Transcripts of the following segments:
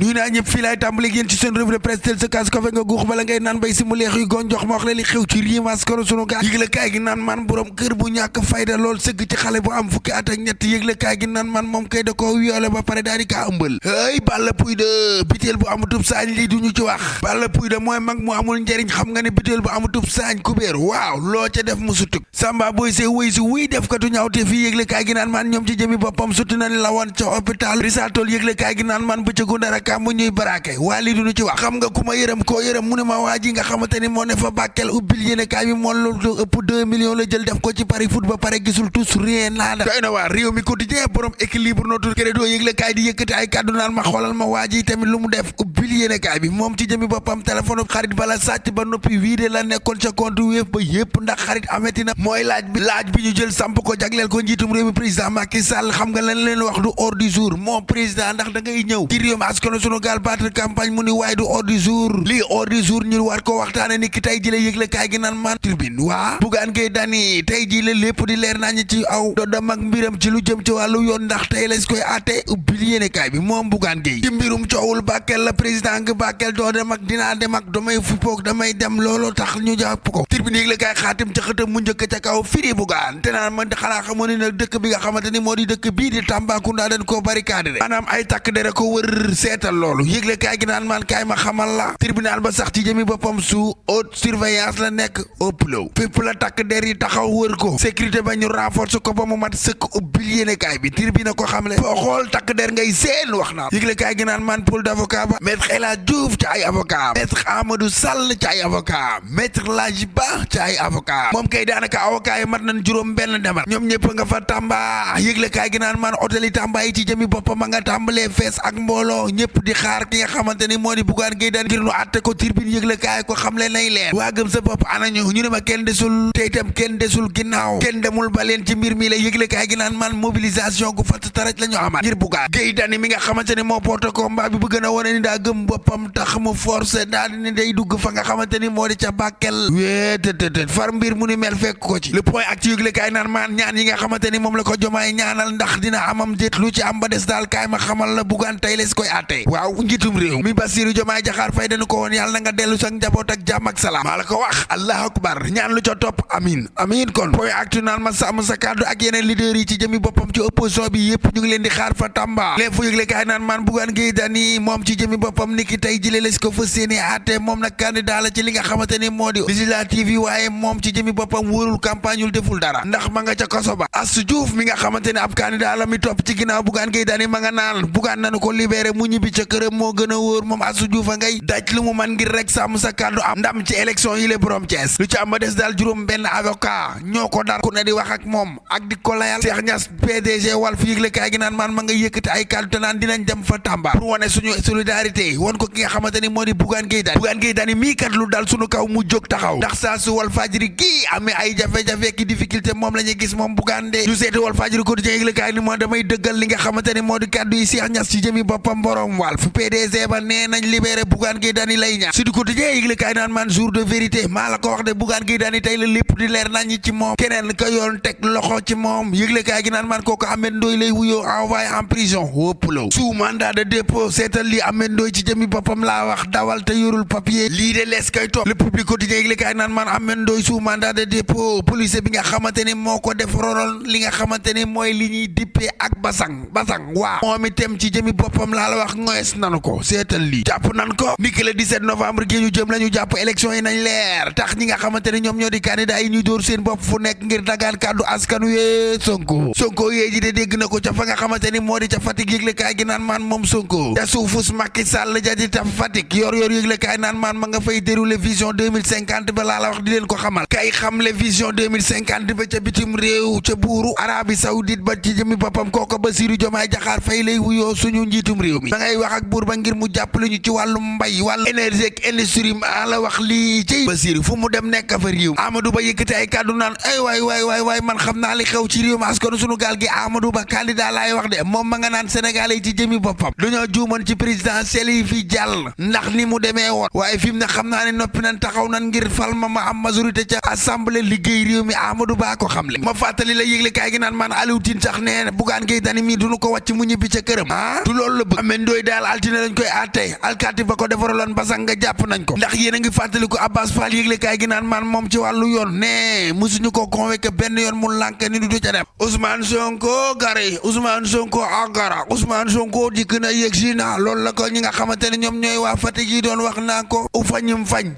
nuy naa ñëpp fii laay tàmbali yéen ci seen revue de presse tel sa kaas ko fe nga guux bala ngay naan bay si mu leex yu gon jox ma wax la li xew ci riimaas koro sunu gaal yëgle kaay gi naan man borom kër bu ñàkk fayda lool sëgg ci xale bu am fukki at ak ñett yëgle kaay gi naan man moom kay da ko wiyoole ba pare daal di kaa ëmbal ay Balla Pouye de biteel bu amutub saañ lii duñu ci wax Balla Pouye de mooy mag mu amul njariñ xam nga ne biteel bu amutub saañ kubéer waaw loo ca def mu suttuk Samba Boy see wëy si wuy def katu ñaawte fii yëgle kaay gi naan man ñoom ci jëmi boppam sutti nañ la woon ca hôpital Risatol yëgle kaay gi naan man bëccëgu dara kam mu ñuy baraake waa lii duñu ci wax xam nga ku ma yërëm koo yërëm mu ne ma waa ji nga xamante ni moo ne fa Bakel ubbil yéene kaay bi moom lu ëpp 2 millions la jël def ko ci pari foot ba pare gisul tous rien naada doy na waa réew mi quotidien borom équilibre notre credo yëgle kaay di yëkkati ay kàddu naan ma xoolal ma waa ji tamit lu mu def ubbil yéene kaay bi moom ci jëmi boppam téléphone xarit bala sàcc ba noppi wiide la nekkoon ca compte Wave ba yépp ndax xarit ameti na mooy laaj bi ñu jël samp ko jagleel ko njiitum réew mi président Macky Sall xam nga lan leen wax du ordre du jour moom président ndax da ngay ñëw ci réew mi askan sunu gaal battre campagne mu ni waaye du ordre du jour lii ordre du jour ñu war ko waxtaane ni ki tey ji la yëgle kaay gi naan man tribune waa Bougane Gueye Dany tey ji la lépp di leer nañu ci aw dodam ak mbiram ci lu jëm ci wàllu yoon ndax tey lañ koy àtte ubbil yéene kaay bi moom Bougane Gueye ci mbirum coowul Bakel la président nga Bakel doo dem ak dinaa dem ak damay fippoog damay dem looloo tax ñu jàpp ko tribune yëgle kaay xaatim ca xëtam mu njëkk ca kaw firi Bougane te naan man xanaa xamoon ni nag dëkk bi nga xamante ni moo di dëkk bii di Tambacounda dañ koo barricade maanaam ay takk dere ko wër seetal loolu yëgle kaay gi naan man kaay ma xamal la tribunal ba sax ci jëmi boppam su haute surveillance la nekk ëpp law fépp la takk der yi taxaw wër ko sécurité ba ñu renforce ko ba mu mat sëkk ubbil yéene kaay bi tribunal ko xamle foo xool takk der ngay seen wax naa yëgle kaay gi naan man pôle d'avocat ba maître El Hadji Diouf ci ay avocat maître Amadou Sall ci ay avocat maître Ladji Ba ci ay avocat moom kay daanaka avocat yi mat nañ juróom benn demal ñoom ñëpp nga fa Tamba yëgle kaay gi naan man hôtel yi Tamba yi ci jëmi boppam a nga tàmbalee fees ak mbooloo ñëpp di xaar ki nga xamante ni moo di Bougane Gueye Dany ngir nu àtte ko tribune yëgle kaay ko xamle nay leen waa gëm sa bopp anañu ñu ne ma kenn desul te itam kenn desul ginnaaw kenn demul ba leen ci mbir mi la yëgle kaay gi naan man mobilisation gu fatt taraj la ñu amaat ngir Bougane Gueye Dany mi nga xamante ni moo porte combat bi bëgg na wone ni daa gëm boppam tax mu forcé daal di ne day dugg fa nga xamante ni moo di ca Bakel wéetétété far mbir mu ni mel fekk ko ci le point ak ci yëgle kaay naan man ñaan yi nga xamante ni moom la ko jomaay ñaanal ndax dina amam déet lu ci am ba des daal kaay ma xamal la Bougane tey les koy àtte waaw njiitum réew mi Bassirou Diomaye Diakhar Faye dañu ko woon yàlla na nga dellu sa njaboot ak jàmm ak salaam maa la ko wax allahu akbar ñaan lu ca topp amin kon point actu naan ma sàmm sa kàddu ak yeneen leaders yi ci jëmi boppam ci opposition bi yépp ñu ngi leen di xaar fa Tamba lépp fu yëgle kaay naan man Bougane Gueye Dany moom ci jëmi boppam niki tey jëlee les ko fa séeni àtte moom nag candidat la ci li nga xamante ni moo di législative yi waaye moom ci jëmi boppam wóorul campagne ul deful dara ndax ma nga ca kaso ba Astou Diouf mi nga xamante ne ab candidat la mi topp ci ginnaaw Bougane Gueye Dany ma nga naan Bougane nañu ko libéré mu ñibbi ca këram moo gën a wóor moom Astou Diouf a ngay daj lu mu man ngir rek sàmm sa kàddu am ndam ci élection yi le borom Thiès lu ci am ba des daal juróom benn avocat ñoo ko dar ku ne di wax ak moom ak di ko layal Cheikh Niass PDG Walf yëgle kaay gi naan man ma nga yëkkati ay kàddu te naan dinañ dem fa Tamba pour wane suñu solidarité won ko ki nga xamante ni moo di Bougane Gueye Dany mii kat lu dal suñu kaw mu jóg taxaw ndax saa su Walfadjri kii amee ay jafe-jafe ki difficulté moom la ñuy gis moom Bougane de ñu seeti Walfadjri quotidien yëgle kaay ni moo damay dëggal li nga xamante ni moo di kàddu yi Cheikh Niass ci jëmi boppam borom Walf PDG ba nee nañ libéré Bougane Gueye Dany lay ñaan Sud Quotidien yëgle kaay naan man jour de vérité maa la ko wax de Bougane Gueye Dany tey la lépp di leer nañ ci moom keneen ka yoon teg loxo ci moom yëgle kaay gi naan man kooku Ahmed Ndoye lay wuyoo envoyé en prison wóppalaw sous mandat de dépôt seetal li Ahmed Ndoye ci jëmi boppam laa wax dawal te yorul papier lii de lees kay topp le public quotidien yëgle kaay naan man Ahmed Ndoye sous mandat de dépôt police bi nga xamante ni moo ko def rorol li nga xamante ni mooy li ñuy dippee ak basang waaw moom itam ci jëmi boppam laa la wax ngoyes nanu ko seetal lii jàpp nan ko niki le 17 novembre gi ñu jëm la ñu jàpp élection yi nañ leer tax ñi nga xamante ni ñoom ñoo di candidat yi ñuy dóor seen bopp fu nekk ngir dagaan kàddu askan wi Sonko yee ji de dégg na ko ca fa nga xamante ni moo di ca Fatick yëgle kaay gi naan man moom Sonko ca suufus Macky Sall ja di ta Fatick yor yëgle kaay naan man ma nga fay dérouler vision 2050 ba laa la wax di leen ko xamal kay xamle vision 2050 ba ca bitim réew ca buuru Arabie Saoudite ba ci jëmi boppam kooko Bassirou Diomaye Diakhar Faye lay wuyoo suñu njiitum réew mi da ngay wax ak buur ba ngir mu jàppale ñu ci wàllu mbay wàllu énergie ak industrie maa la wax lii ci Bassirou fu mu dem nekk fa réew Amadou Ba yëkkati ay kàddu naan ay waay man xam naa li xew ci réew mi askanu suñu gaal gi Amadou Ba candidat laay wax de moom ma nga naan Sénégal yi ci jëmi boppam dañoo juumoon ci présidentielle yi fi jàll ndax ni mu demee woon waaye fi mu ne xam naa ne noppi nañ taxaw nañ ngir fal ma am majorité ca assemblée liggéey réew mi Amadou Ba ko xamle ma fàttali la yëgle kaay gi naan man Aliou Tine sax nee Bougane Gueye Dany mi duñu ko wàcc mu ñibbi ca këram du loolu la bëgg amee ndooy daal altine lañ koy àttee alkaati ba ko defaraloon basang nga jàpp nañ ko ndax yéen a ngi fàttali ko Abbas Fall yëgle kaay gi naan man moom ci wàllu yoon ne musuñu ko convoqué benn yoon mu lànk ni du ca dem Ousmane Sonko gari Ousmane Sonko agara Ousmane Sonko dikk na yëg si na loolu la ko ñi nga xamante ne ñoom ñooy waa Fatick yi doon wax naa ko u fañum fañ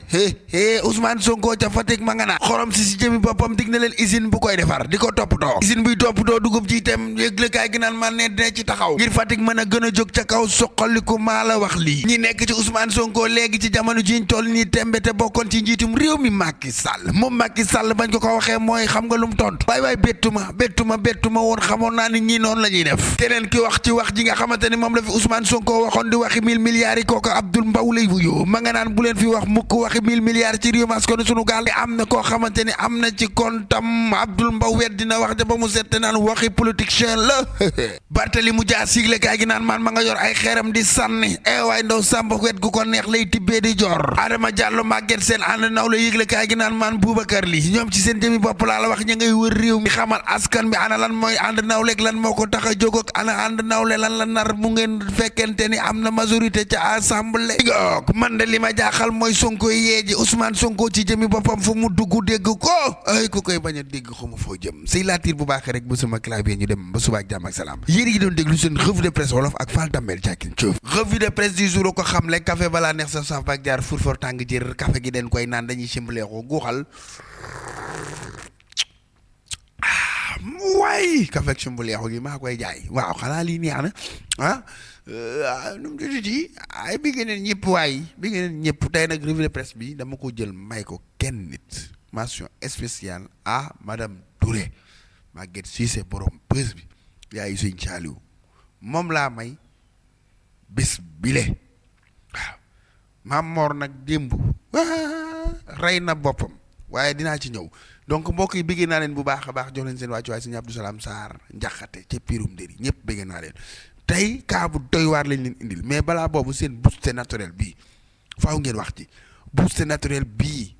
Ousmane Sonko ca Fatick ma nga naa xorom si jëmi boppam dig na leen usine bu koy defar di ko toppatoo usine buy toppatoo dugub ci itam yëglekaay gi naan man ne dina ci taxaw ngir Fatick mën a gën a jóg ca kaw soqaliku maa la wax lii ñi nekk ci Ousmane Sonko léegi ci jamono jiñ toll nii tembe te bokkoon ci njiitum réew mi Macky Sall moom Macky Sall bañ ko waxee mooy xam nga lu mu tontu waay bettuma woon xamoon naa ni ñii noonu la ñuy def keneen ki wax ci wax ji nga xamante ni moom la fi Ousmane Sonko waxoon di waxi 1000 milliards yi kooku Abdoul Mbaw lay wuyoo ma nga naan bu leen fi wax mukk waxi 1000 milliards ci réew mas ko sunu gaal am na koo xamante ni am na ci kontam Abdoul Mbaw wet dina wax ja ba mu sette naan waxi politicien la Barthélémy Dias sigle kaay gi naan man ma nga yor ay xeeram di sànni waay ndaw sàmba wet gu ko neex lay tibbee di jor Adama Diallo Maguette Sène ànd naw la yëgle kaay gi naan man Boubacar Ly ñoom ci seen jëmi bopp laa la wax ña ngay wër réew mi xamal askan bi ana lan mooy ànd nawleeg lan moo ko tax a jóg ak ana ànd nawle lan la nar mu ngeen fekkente ni am na majorité ca assemblée man de li ma jaaxal mooy Sonko yeeji Ousmane Sonko ci jëmi boppam fu mu dugg dégg ko ay ku koy bañ a dégg xamu foo jëm say laatiir bu baax rek bu sama clavier ñu dem ba suba ak jàmm ak salaam yéen yi doon déglu seen revue de presse wolof ak Fall Tambel Diakin Thiouf revue de presse du jour ko xam le café balaa neex sa saf bak jaar furfor tàng jër café gi den koy naan dañuy simbaleexoo guuxal waay café ak simbaleexoo gi maa koy jaay waaw xanaa lii neex na nu mu tuddati ay bi ngeen ñëpp waay bi ngeen ñëpp tey nag revue de presse bi dama ko jël may ko kenn nit mention spéciale à madame Touré Maguette Cissé borom bés bi yaayu sëñ Saaliw moom laa may bés bile waaw maam Mor nag démb rey na boppam waaye dinaa ci ñëw donc mbokk yi bëggee naa leen bu baax a baax jox leen seen wàccuwaay sëñ Abdou Salam Sarr njaxate ca pirum ndëri ñëpp bëggee naa leen tey kaa bu doy waar lañ leen indil mais balaa boobu seen booster naturel bii faaw ngeen wax ci booster naturel bii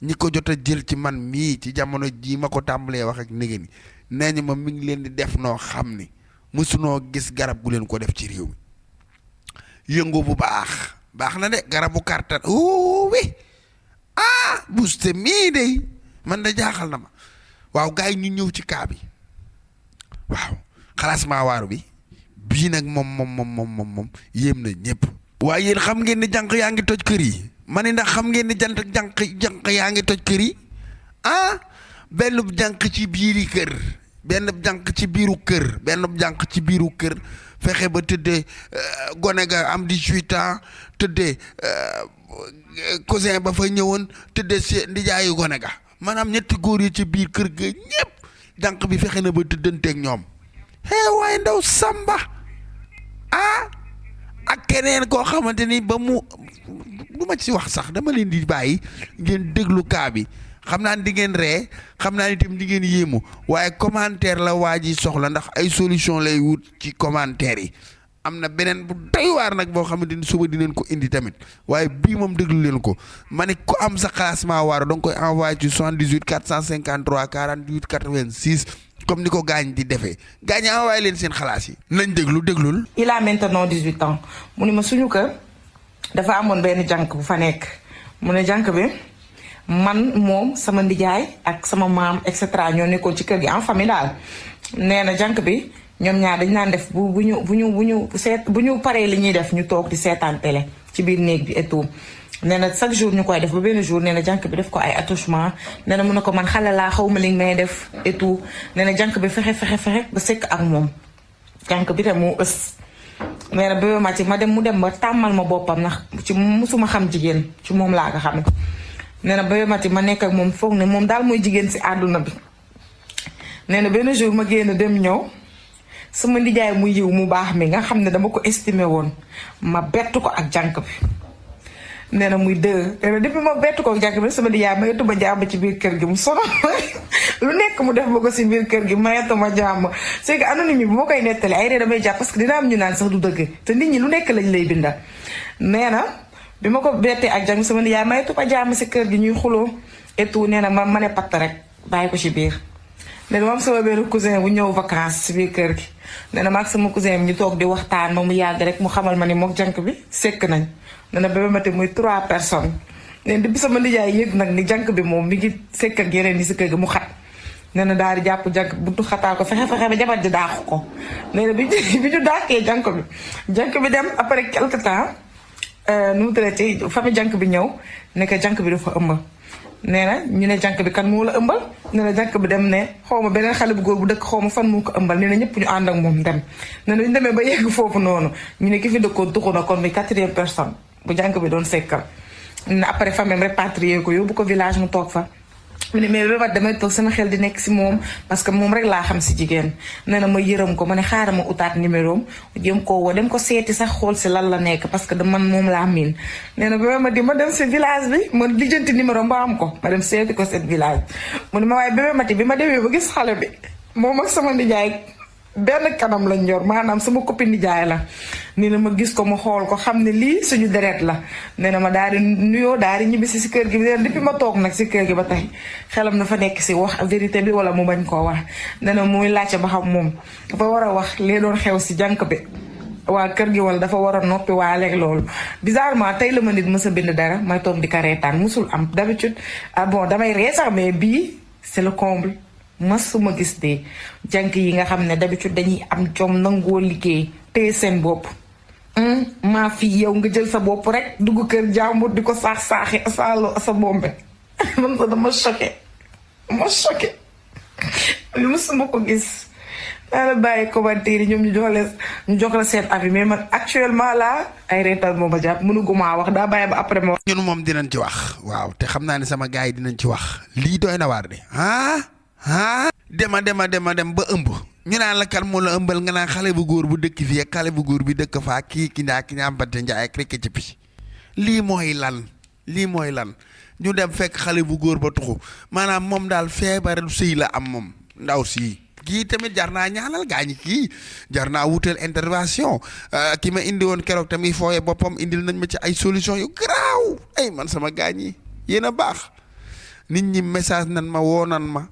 ñi ko jot a jël ci man mii ci jamono jii ma ko tàmbalee wax ak négéen nee ñu ma mi ngi leen di def noo xam ni mësunoo gis garab gu leen ko def ci réew mi yëngu bu baax na de garabu kartan wi booster mii de man da jaaxal na ma waaw gars yi ñu ñëw ci kaa bi waaw xalaasmaa waaru bi bii nag moom yéem na ñëpp waaye yéen xam ngeen ni jànq yaa ngi toj kër yi ma ne ndax xam ngeen ni jànq yaa ngi toj kër yi benn jànq ci biiri kër benn jànq ci biiru kër fexe ba tëddee gone ga am 18 ans tëddee cousin ba fa ñëwoon tëddee si ndijaayu gone ga maanaam ñetti góor yi ci biir kër ga ñëpp jànq bi fexe na ba tëddanteeg ñoom waaye ndaw samba ak keneen koo xamante ni ba mu du ma ci wax sax dama leen di bàyyi ngeen déglu kaa bi xam naa ni di ngeen ree xam naa ni itam di ngeen yéemu waaye commentaire la waa ji soxla ndax ay solution lay wut ci commentaire yi am na beneen bu doy waar nag boo xamante ni suba dinañ ko indi tamit waaye bii moom déglu leen ko ma ne ku am sa classement waaro danga koy envoyé ci 78 453 48 86 comme ni ko gaañ di defee gaañ envoyé leen seen xalaas yi nañ déglul il a maintenant 18 ans mu ni ma suñu kër dafa amoon benn jànk bu fa nekk mu ne jànk bi man moom sama ndijaay ak sama maam et cetera ñoo nekkoon ci kër gi en famille daal nee na jànk bi ñoom ñaar dañ naan def bu ñu paree li ñuy def ñu toog di seetaan télé ci biir néeg bi et tout nee na chaque jour ñu koy def ba benn jour nee na jànk bi def ko ay attouchement nee na mun na ko man xale laa xaw ma li may def et tout nee na jànk bi fexe ba sekk ak moom jànk bi te moo ës nee na bébé Mati mu dem ba tàmmal ma boppam ndax ci musuma xam jigéen ci moom laa ko xam nee na bébé Mati ma nekk ak moom foog ne moom daal mooy jigéen si àdduna bi nee na benn jour ma génn dem ñëw sama ndijaay mu yiw mu baax mi nga xam ne dama ko estimé woon ma bett ko ak jànk bi nee na muy dë nee na depuis ma bett ko ak jànk bi sama ndijaay mayatu ma jàmm ci biir kër gi mu sono lu nekk mu def ma ko si biir kër gi mayatu ma jàmm c'est que anonyme bi bu ma koy nettali ay ree damay jàpp parce que dina am ñu naan sax du dëgg te nit ñi lu nekk lañ lay binda nee na bi ma ko bettee ak jàng sama nijaay may tuba jàmm si kër gi ñuy xuloo et tout nee na ma ne patt rek bàyyi ko ci biir. nee na ma am sama benn cousin bu ñëw vacances si biir kër gi nee na ma ak sama cousin bi ñu toog di waxtaan ma mu yàgg rek mu xamal ma ni mook jànk bi sekk nañ. nee na Bébé Maty muy 3 personnes nee na depuis sama nijaay yëg nag ni jànk bi moom mi ngi sekk ak yeneen yi si kër gi mu xat. nee na daal di jàpp jànk buntu xataal ko fexe ba jabar ji daaxu ko nee na bi ñu dàqee jànk bi dem après quelque temps nu mu traité famille jànk bi ñëw ne que jànk bi dafa ëmb. nee na ñu ne jànk bi kan moo la ëmbal nee na jànk bi dem ne xaw ma beneen xale bu góor bu dëkk xaw ma fan moo ko ëmbal nee na ñëpp ñu ànd ak moom dem. nee na ñu demee ba yegg foofu noonu ñu ne ki fi dëkkoon tuxu na kon bi 4e personne bu jànk bi doon sekkal. nee na après famille répatrié ko yóbbu ko village mu toog fa. mu ne mais Bébé damay toog sama xel di nekk si moom parce que moom rek laa xam si jigéen nee na ma yërëm ko ma ne xaaral ma utaat numéro am jéem koo woo dem ko seeti sax xool si lan la nekk parce que man moom laa miin. nee na Bébé Maty ma dem si village bi ma lijjanti numéro am ba am ko ma dem seeti ko seen village mu ne ma waaye Bébé Maty bi ma demee ba gis xale bi moom ak sama nijaay benn kanam lañ yor maanaam sama copine nijaay la. nee na ma gis ko ma xool ko xam ne lii suñu deret la nee na ma daal di nuyoo daal di ñibbisi si kër gi nee na depuis ma toog nag si kër gi ba tey xelam na fa nekk si wax vérité bi wala mu bañ koo wax. nee na muy laajte ba xam moom dafa war a wax lee doon xew si jànk bi waa kër gi wala dafa war a noppi waa léegi loolu. bizarrement tey la ma nit mës a bind dara may toog di ko reetaan musul am d'habitude bon damay ree sax mais bii c'est le comble. masuma gis de jànk yi nga xam ne d'habitude dañuy am jom nangoo liggéey téye seen bopp. maa fi yow nga jël sa bopp rek dugg kër jàmbur di ko saaxi sa bombe man sax dama choqué li musuma ko gis. daal bàyyi commentaire yi ñoom ñu jox la seen avis mais man actuellement là ay reetal moo ma jàpp mënuguma wax daa bàyyi ba après ma. ñun moom dinañ ci wax waaw te xam naa ne sama gars yi dinañ ci wax lii doy na waar de dem ba ëmb ñu naan la kan moo la ëmbal nga naan xale bu góor bu dëkk fii ak xale bu góor bi dëkk faa kii ki ñaambante njaay ak rekk ci pi lii mooy lan ñu dem fekk xale bu góor ba tuxu maanaam moom daal feebaru sëy la am moom ndaw si kii tamit jar naa ñaanal gaañi kii jar naa wutal intervention ki ma indi woon keroog tamit fooye boppam indil nañ ma ci ay solution yu garaaw ay man sama gaañ yi yéen a baax nit ñi message nan ma woo nan ma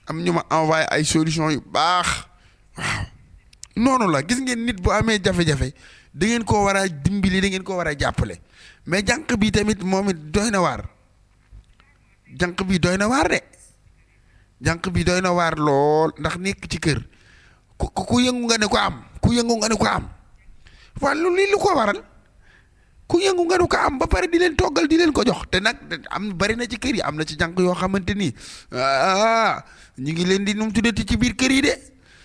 am ñu ma envoyé ay solution yu baax waaw noonu la gis ngeen nit bu amee jafe-jafe da ngeen koo war a dimbali da ngeen koo war a jàppale mais jànq bi tamit moom it doy na waar jànq bi doy na waar de jànq bi doy na waar lool ndax nekk ci kër ku yëngu nga ne ko am ku yëngu nga ne ko am waaye lii lu ko waral ku yëngu nga ne ko am ba pare di leen toggal di leen ko jox te nag am bari na ci kër yi am na ci jànq yoo xamante ni ñu ngi leen di nu mu tuddati ci biir kër yi de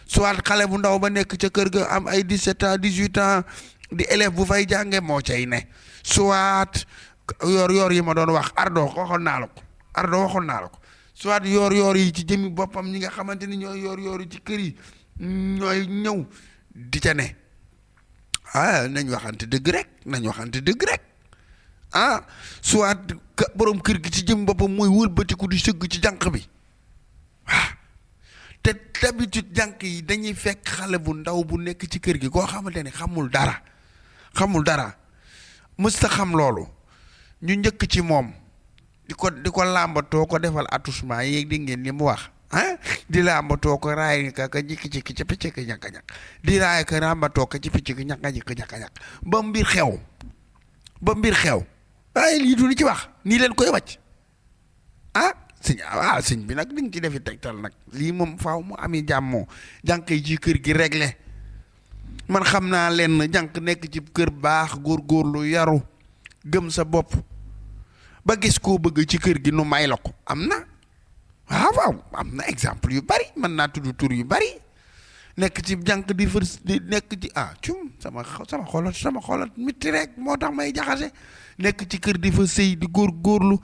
soit xale bu ndaw ba nekk ca kër ga am ay 17 ans 18 ans di élève bu fay jànge moo cay ne soit yor yi ma doon wax ardo waxoon naa la ko soit yor yi ci jëmi boppam ñi nga xamante ni ñooy yor yi ci kër yi ñooy ñëw di ca ne nañ waxante dëgg rek soit borom kër gi ci jëmi boppam mooy wëlbatiku di sëgg ci jànq bi te d'habitude jànq yi dañuy fekk xale bu ndaw bu nekk ci kër gi koo xamante ne xamul dara mësta xam loolu ñu njëkk ci moom di ko làmbatoo ko defal attouchement yéeg di ngeen ni mu wax di làmbatoo ko raay ka jikki-jikki ca picc ki ñàkk-ñàkk di raay ka làmbatoo ko ci picc ki ñàkk-ñàkk ba mbir xew waaye lii du ni ci wax nii leen koy wàcc sëñ bi nag di nga ci defi tegtal nag lii moom faaw mu ami jàmmoo jànq yi ci kër gi réglé man xam naa leen jànq nekk ci kër baax góorgóorlu yaru gëm sa bopp ba gis koo bëgg ci kër gi nu may la ko am na waaw am na exemple yu bari mën naa tudd tur yu bari nekk ci jànq di nekk ci sama xolat mitti rek moo tax may jaxase nekk ci kër di fa sëy di góorgóorlu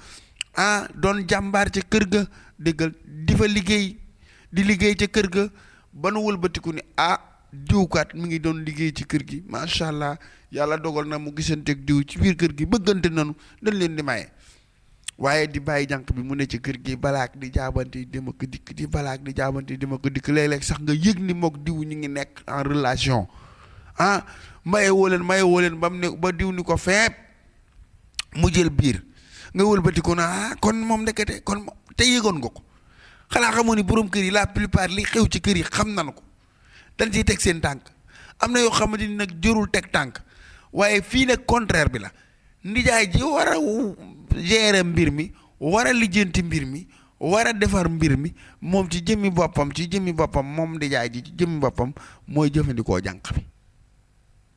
doon jàmbaar ca kër ga déggal di fa liggéey ca kër ga ba nu wëlbatiku ni diwkat mi ngi doon liggéey ci kër gi macha allah yàlla dogal na mu gisanteeg diw ci biir kër gi bëggante nanu dañ leen di maye waaye di bàyyi jànq bi mu ne ci kër gi balaak di jaabante dama ko dikk di balaak di jaabante dama ko dikk léeg-léeg sax nga yëg ni mook diw ñu ngi nekk en relation maye woo leen ba mu ne ba diw ni ko feeb mu jël biir nga wëlbati ko na kon moom ndekete kon te yëgoon nga ko xanaa xamoo ni borom kër yi la plupart li xew ci kër yi xam nañu ko dañ ciy teg seen tànk am na yoo xamante ni nag jërul teg tànk waaye fii nag contraire bi la ndijaay ji war a gérer mbir mi war a lijjanti mbir mi war a defar mbir mi moom ci jëmmi boppam moom ndijaay ji ci jëmmi boppam mooy jëfandikoo jànq bi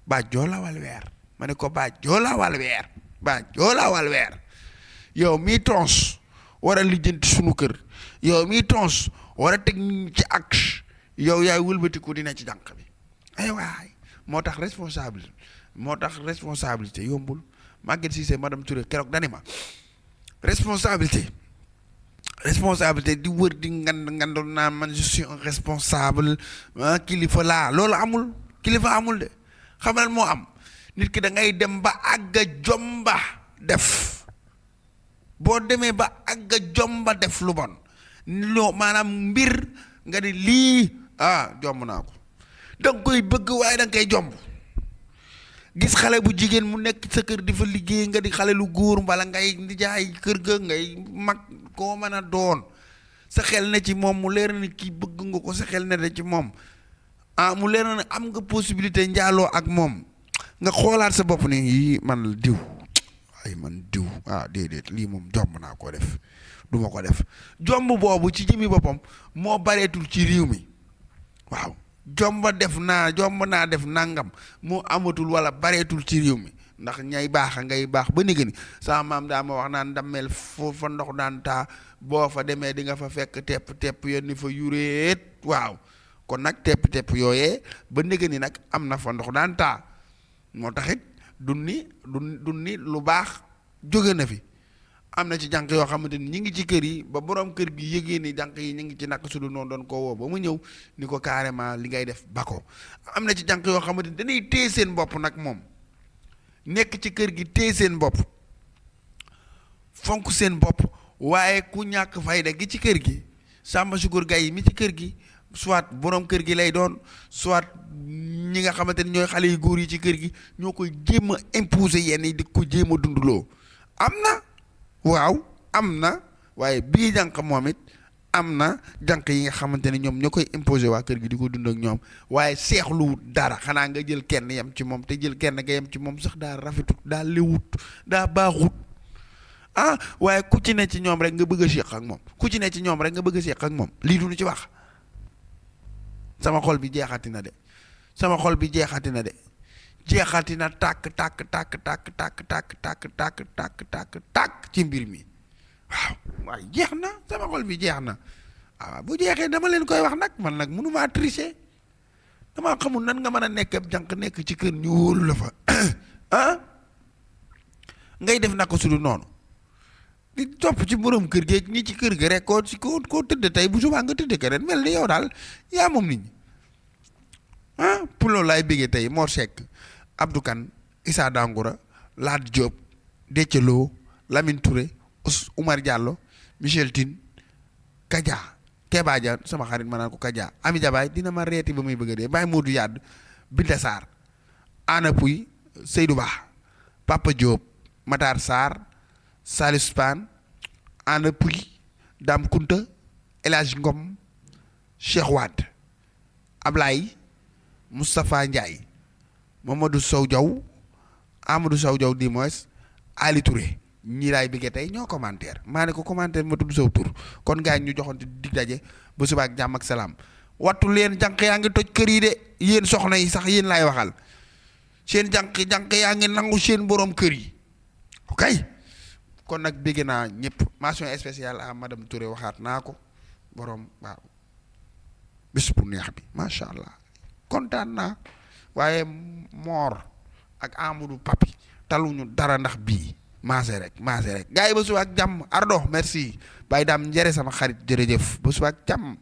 ba joolawal weer ma ne ko ba joolawal weer yow mii tons war a lijjanti sunu kër yow mii tons war a teg ci axe yow yaay wëlbatiku dina ci jànq bi ay waay moo tax responsabilité yombul Maguette Cissé madame Touré keroog dani ma responsabilité di wër di ngandul naan man je suis un responsable kilifa laa loolu kilifa amul de xamal moo am nit ki da ngay dem ba àgga jomba def boo demee ba àgga jomba def lu bon loo maanaam mbir nga ni lii jomb naa ko da nga koy bëgg waaye da nga koy jomb gis xale bu jigéen mu nekk sa kër di fa liggéey nga di xale lu góor mbala ngay di jaay kër ga ngay mag koo mën a doon sa xel ne ci moom mu leer na ni kii bëgg nga ko sa xel ne da ci moom mu leer na ne am nga possibilité njaaloo ak moom nga xoolaat sa bopp ni yii man diw déedéet lii moom jomb naa ko def duma ko def jomb boobu ci jëmi boppam moo bareetul ci réew mi waaw jomb naa def nangam moo amatul wala bareetul ci réew mi ndax ñay baax a ngay baax ba nigga ni sama maam daa ma wax naan dammel foofa ndox daan taa boo fa demee di nga fa fekk tepp yenn fa yuréet waaw kon nag tepp yooyee ba nigga ni nag am na fa ndox daan taa moo taxit dun ni lu baax jóge na fi am na ci jànq yoo xamante ni ñi ngi ci kër yi ba borom kër gi yëgee ni jànq yi ñu ngi ci naq sudu noonu doon koo woo ba mu ñëw ni ko carrément li ngay def ba ko am na ci jànq yoo xamante ni dañuy téye seen bopp nag moom nekk ci kër gi téye seen bopp fonk seen bopp waaye ku ñàkk fayda gi ci kër gi Samba Sugur Gay yi mi ci kër gi soit borom kër gi lay doon soit ñi nga xamante ni ñooy xale yu góor yi ci kër gi ñoo koy jéem a imposer yenn yi di ko jéem a dundloo am na waaye bii jànq moom it am na jànq yi nga xamante ne ñoom ñoo koy imposer waa kër gi di ko dund ak ñoom waaye seexlu dara xanaa nga jël kenn yem ci moom te jël kenn nga yem ci moom sax daa rafetut daa lewut daa baaxut waaye ku ci ne ci ñoom rek nga bëgg a seq ak moom lii du ñu ci wax sama xol bi jeexati na de jeexati na tàkk ci mbir mi waaye jeex na sama xol bi jeex na bu jeexee dama leen koy wax nag man nag mënumaa tricher dama xamul nan nga mën a nekk ab jànq nekk ci kër ñu wóolu la fa ngay def naka su dul noonu di topp ci borom kër gi ñi ci kër ga rek koo tëdd tey bu subaa nga tëdd keneen mel ni yow daal yaa moom nit ñi Pulo laay béggee tey Mor Seck Abdou Kane Issa Dangoura Lat Diop Déthié Lo Lamine Touré Oumar Diallo Michel Tine Kadia Keba Dia sama xarit ma naan ko Kadia Ami Jabaay dina ma reeti ba muy bëgg a dee Baye Modou Yadd Binta Sarr Ana Pouy Seydou Ba Papa Diop Matar Sarr Salif Span Ana Pouy Dame Kunta El Hadj Ngom Cheikh Wade Ablaye Moustapha Ndiaye Mamadou Sow Diaw Amadou Sow Diaw di moins Ali Touré ñii laay bëggee tey ñoo commentaire maa ne ko commentaire ma tudd saw tur kon gaa yi ñu joxoon dig daje ba suba ak jàmm ak salaam wattu leen jànq yaa ngi toj kër yi de yéen soxna yi sax yéen laay waxal seen jànq yaa ngi nangu seen borom kër yi ok kon nag bëgg naa ñëpp mention spéciale à madame Touré waxaat naa ko borom waaw bés bu neex bi macha allah kontaan naa waaye Mor ak Amadou Papi taluñu dara ndax bii maase rek gars yi ba suba ak jàmm Ardo merci Baye Dame njëre sama xarit jërëjëf ba suba ak jàmm